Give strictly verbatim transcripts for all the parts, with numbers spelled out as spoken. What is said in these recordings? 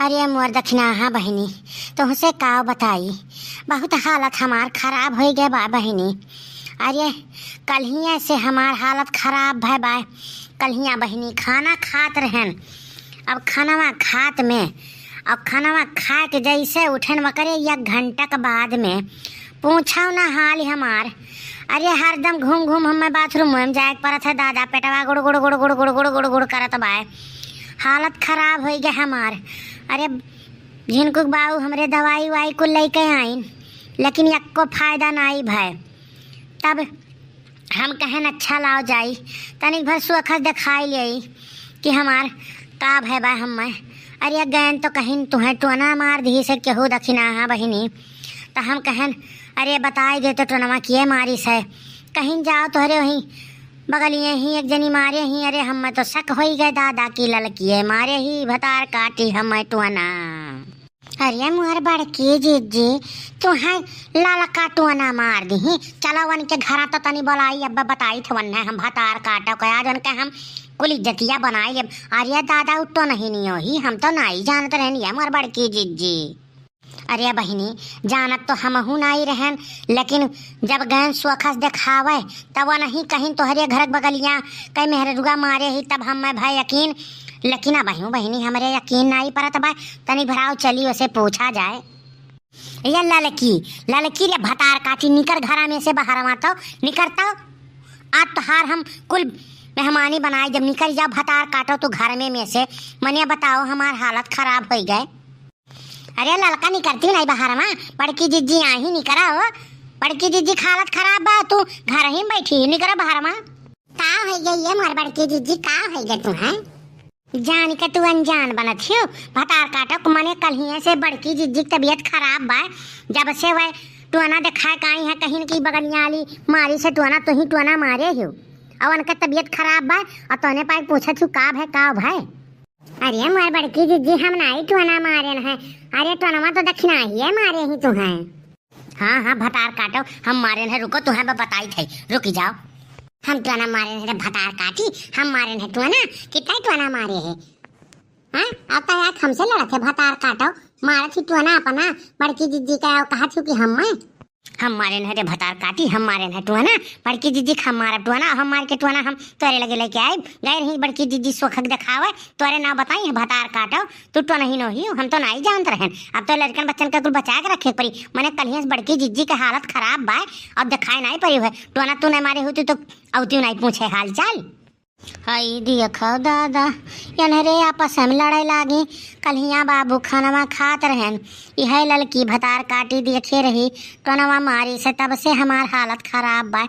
अरे मोर दखिनाहा बहिनी, तोहसे का बताई, बहुत हालत हमार खराब होइ गए बा बहिनी। अरे कल्हिया से हमार हालत खराब भए बा। कल्हिया बहिनी खाना खात रहन, अब खानवा खात में, अब खानवा खाए के जैसे उठन वकरे एक घंटा के बाद में पूछो ना हाल हमार। अरे हरदम घूम घूम हमें बाथरूम में जाए के पड़त है दादा, पेटवा गुड़ गुड़ गुड़ गुड़ गुड़ गुड़ गुड़ गुड़ करत बा। हालत खराब होइ गए हमार। अरे झिनकुक बाऊ हमरे दवाई उवाई कुल लेके आइन, लेकिन एक्को फायदा नाई भए। तब हम कहेन अच्छा लाओ जाई, तनिक भर सोखस देखाई लेई कि हमार का भए बा हमें। अरे गएन तो कहिन तुहें टोना मार दिहिस केहू दखिनाहा बहिनी। त हम कहेन अरे बताई दे तो टोनवा किए मारिस है। कहिन जाओ तोहरे वहीं बगलिए ही एक जनी मारे ही। अरे हमें तो शक होइ गए दादा कि ललकिए मारे ही भतार काटी हमें टोना। अरे मोर बड़की जिज्जी, तुहें ललका टोना मार दिही। चलो उनके घरा तो तनी बोलाई, अब बताई थे वन्ने हम भतार काटो के आज उनके हम कुल इज्जतिया बनाई लेब। अरे दादा उ टोनहिनियो ही, हम तो नाई जानत रहन ये मोर बड़की जिज्जी। अरे बहिनी, जानत तो हमहू नाई रहन, लेकिन जब गएन सोखस देखावे तब वो नहीं कहिन तोहरे घर के बगलिया कई मेहररुआ मारे ही, तब हमें भए यकीन। लेकिन अब बहिनी हमरे यकीन नाई परत बा। तनी भराव चली उसे पूछा जाए। ये ललकी, ललकी रे भतार काटी, निकर घरा में से बहरवा तो, निकर तो। आज तोहार हम कुल मेहमानी बनाई, जब निकर जाओ भतार काटो तू घर में, में से। मने बताओ हमार हालत खराब होइ गए। अरे ललका निकरती नहीं बहरवा, बड़की जिज्जी आई निकरा हो। बड़की जिज्जी के हालत खराब बा, तू घर ही में बैठी, निकरा बहरवा। का होइ गए ये मोर बड़की जिज्जी, का होइ गए तुहें? जान के तू अनजान बनत हियो। भतार काटो, मने कल्हिए से बड़की जिज्जी के तबियत खराब बा। जब से वह टोना देखाए के आई है, कहिन कि बगलिया वाली मारी से टोना, तू ही टोना मारे हियो। और उनका तबियत खराब बा, और तोने पाई पूछत हियो का भए, का भए? अरे मोर बड़की जिज्जी, हम नाई टोना मारेन है। अरे टोनवा तो दखिनाहिए मारे ही तुहें। हाँ, हाँ, भतार काटो, हम मारेन है, रुको, तुहें ब-, बताई थे, रुकी जाओ। हम टोना मारेन है रे भतार काटी, हम मारेन है टोना, कितना टोना मारे है? हाँ, अब तो आज हमसे लड़त है भतार काटो, मारत ही टोना अपना, बड़की जिज्जी का, और कहत ही कि हम मैं। हम मारेन है रे भतार काटी, हम मारेन है टोना, बड़की जिज्जी का हम मारब टोना, हम मार के टोना हम तोरे लगे लेके आइब। गए रही बड़की जिज्जी सोखक देखावे, तोरे ना बताई है भतार काटो, तू टोनहिनो ही, हम तो नाई जानत रहन। अब तो लड़कन बच्चन का कुल बचा के रखे के पड़ी। मने कल्हिया से बड़की जिज्जी के हालत खराब बा, अब देखाए नाई पड़ी है। टोना तू नाई मारे होती तो अउती नाई पूछे हाल चाल। हई देखो दादा, एनहरे आपस में लड़े लागी। कल्हिया बाबू खानवा खात रहन, इहे ललकी भतार काटी देखे रही, टोनवा मारी से तब से हमार हालत खराब बा।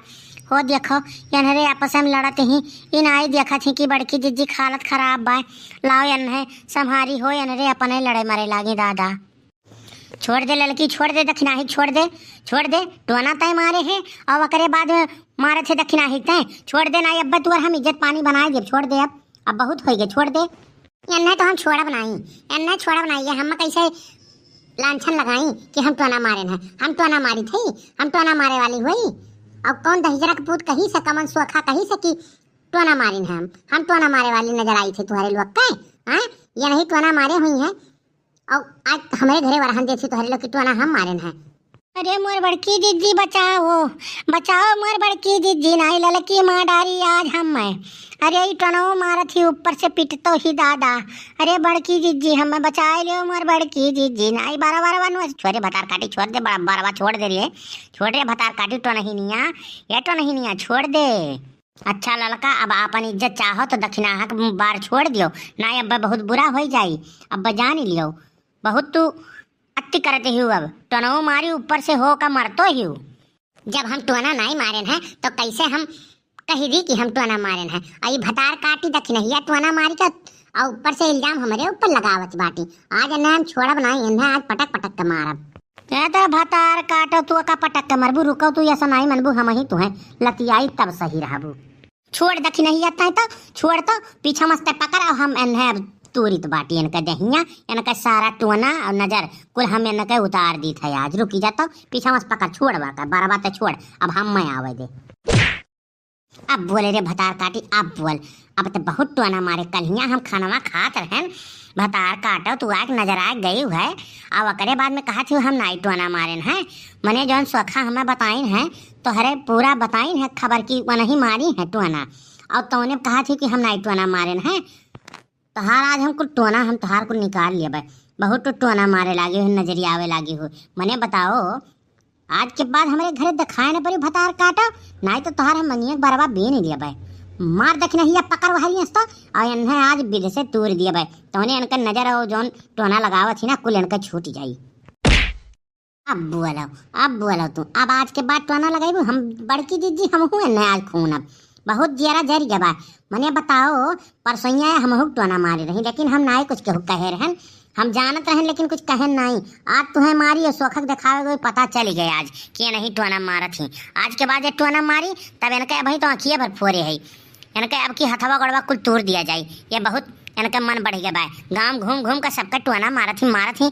हो देखो, एनहरे आपस में लड़त ही, इन आई देखत ही कि बड़की जिज्जी के हालत खराब बा। लाओ एनहे संभारी हो, एनहरे अपने लड़े मरे लागी दादा। छोड़ दे ललकी, छोड़ दे, दखिनाही छोड़ दे, छोड़ दे। टोना तय मारे है और ओकरे बाद में मारत है दखिनाही तय। छोड़ दे, नाई अब्बे तुअर हम इज्जत पानी बनाए देब। छोड़ दे अब, अब बहुत होइ गए, छोड़ दे। एन्ने तो हम छोड़ब नाई, एन्ने छोड़ब नाई, ये हम कैसे लांछन लगाई कि हम टोना मारेन है? हम टोना मारी थी? हम टोना मारे वाली हुई? अब कौन दहिजरा के पूत कही से, कमन सोखा कही से कि टोना मारिन है हम? हम टोना मारे वाली नजर आई थी तुहरे लोग के? हाँ, ये नहीं टोना मारे हुई है। और आज हमरे घरे वरहन देथी तोहरे लोग की टोना हम मारेन है। अरे मोर बड़की जिज्जी बचाओ, बचाओ मोर बड़की जिज्जी, नाई ललकी मार डारी आज हम मैं। अरे ई टोनवो मारत ही ऊपर से पिटतो ही दादा। अरे बड़की जिज्जी हमें बचाए लियो मोर बड़की जिज्जी, नाई बारा बारा बनवा छोरे भतार काटी छोड़ दे, बड़ा बारवा छोड़ दे रे, छोड़ रे भतार काटी टोनहिनिया, ये टोनहिनिया छोड़ दे। अच्छा ललका, अब आपन इज्जत चाहो तो दखिनाहा के बार छोड़ दियो, नाई अब्बे बहुत बुरा होइ जाई। अब्बे जान लियो, बहुत तू अति करते हियो, अब टोनवो मारी ऊपर से हो का मरतो हियो। जब हम टोना नाई मारेन है तो कैसे हम कही दी कि हम टोना मारेन है? आई भतार काटी दखिनहिया टोना मारी का और ऊपर से इल्जाम हमरे ऊपर लगावत बाटी। आज इन्हें हम छोड़ब नाई, इन्हें आज पटक पटक के मारब। ए तो भतार काटो, तू का पटक के मरबू, रुको तू, ऐसा नाई मनबू, हम ही तुहें लतियाई तब सही रहबू। छोड़ दखिनहिया तय तो, छोड़ तो, पीछा मस्त पकड़, और हम इन्हें अब तूरित बाटी, इनका दहिया, इनका सारा टोना और नजर कुल हम इनके उतार दी थे आज। रुकी जा तो, पीछा मस्त पकड़, छोड़ बा का, बरवा तो छोड़, अब हम मैं आवे दे। अब बोले रे भतार काटी, अब बोल। अब तो बहुत टोना मारे, कल्हिया हम खानवा खात रहन, भतार काटो, तू आके नजर आइ गइउ है, अउ ओकरे बाद में कहत हिउ हम नाई टोना मारेन है। मने जौन सोखा हमें बताइन है, तोहरे पूरा बताइन है खबर कि वनही मारी है टोना, अउ तौने कहत हिउ कि हम नाई टोना मारेन है। तोहार आज हम कुल टोना, हम तोहार कुल निकाल लेबे। बहुत तो टोना मारे लागे हो, नजरियावे लागे हो। मने बताओ, आज के बाद हमरे घरे देखाए न परी भतार काटो, नाई तो तोहार हम मंगिया के बरवा बीन लेबे। मार दखिनहिया पकड़ वहरियस तो, अउ एन्हे आज बिध से तूर देबे। तौने एनके नजर अउ जौन टोना लगावत ही ना, कुल एनके छूट जाई। अब बोलो, अब बोलो तू, अब आज के बाद टोना लगाइबू, हम बड़की जिज्जी, हमहू एन्हे आज खूनब। बहुत जियरा जरि गवा। मने बताओ, परसोइया हमहू टोना मारे रही, लेकिन हम नाई कुछ केहू कहे रहन, हम जानत रहन, लेकिन कुछ कहेन नाई। आज तुहें मारी अउ सोखक देखावे गई, पता चलि गए आज कि एनही टोना मारत ही। आज के बाद जे टोना मारी, तब एनके अबही तो अँखिए भर फोरे है, एनके अब की हथवा गोड़वा कुल तूर दिया जाई। ये बहुत एनके मन बढ़ि गवा। गाँव घूम घूम के सबके टोना मारत ही, मारत ही,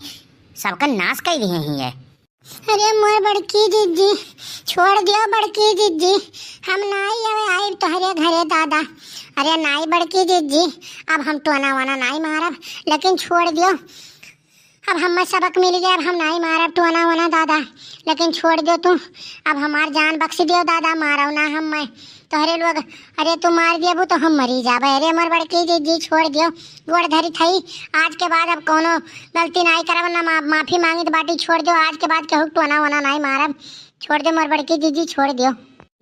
सबके नास कइ दिहे ही ये। अरे मोर बड़की जिज्जी, छोड़ दियो बड़की जिज्जी, हम नाई अबे आइब तोहरे घरे दादा। अरे नाई बड़की जिज्जी, अब हम टोना वोना नाई मारब, लेकिन छोड़ दियो। अब हमें सबक मिलि गए, अब हम नाई मारब टोना वोना दादा, लेकिन छोड़ दियो तू, अब हमार जान बख्श दियो दादा, मारो ना हमें। तोहरे लोग, अरे तू मार देबू तो हम मरी जाबे। अरे मोर बड़की जिज्जी, छोड़ दियो, गोड़ धरी थई, आज के बाद अब कौनो गलती नाई करब, ना मा-, माफी मांगित बाटी, छोड़ दियो, आज के बाद केहू टोना वोना नाई मारब, छोड़ दियो मोर बड़की जिज्जी, छोड़ दियो।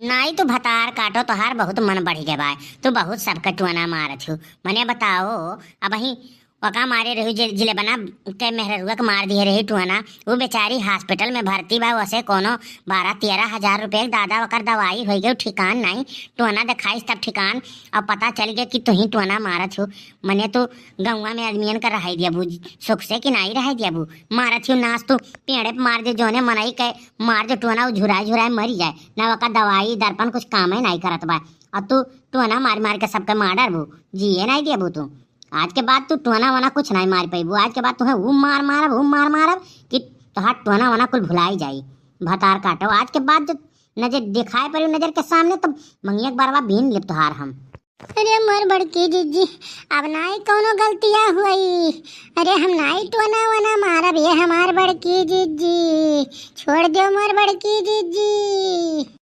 नाई तू भतार काटो, तोहार बहुत मन बढ़ि गवा, तू बहुत सबके टोना मारत हो। मने बताओ, अबही ओका मारे रही जे-, जिलेबना के मेहररुआ के मार दिहे रही टोना। उ बेचारी hospital में भर्ती बा, वसे कौनो बारह तेरह हजार रुपये के दादा ओकर दवाई होइ गई, ठिकान नाई। टोना देखाइस तब ठिकान, अब पता चलि गए कि तुही टोना मारत हो। मने तो गौवा में आदमियन का रहाई दियाबू सुख से कि नाई रहाई दियाबू। मारत हो नास तू पेड़े पे मार दे, जौने मनई के मार दे टोना, उ झुराए झुराए मरी जाए, ना ओका दवाई दर्पण कुछ कामे नाई करत बा। अब तू टोना मार मार के सबके मार डारबू, जिए नाई दियाबू तू। आज के बाद तू टोना वोना कुछ नाई मार पइबू। आज के बाद तुहें ऊ मार मारब, ऊ मार मारब कि तोहार टोना वोना कुल भुलाई जाई। भतार काटो, आज के बाद जो नजर देखाए पड़ी नजर के सामने, तब मंगिया के बरवा बीन लेब तोहार हम। अरे मोर बड़की जिज्जी, अब नाई कौनो गलतिया हुई। अरे हम नाई टोना वोना मारब, ये हमार बड़की जिज्जी, छोड़ दियो मोर बड़की जिज्जी।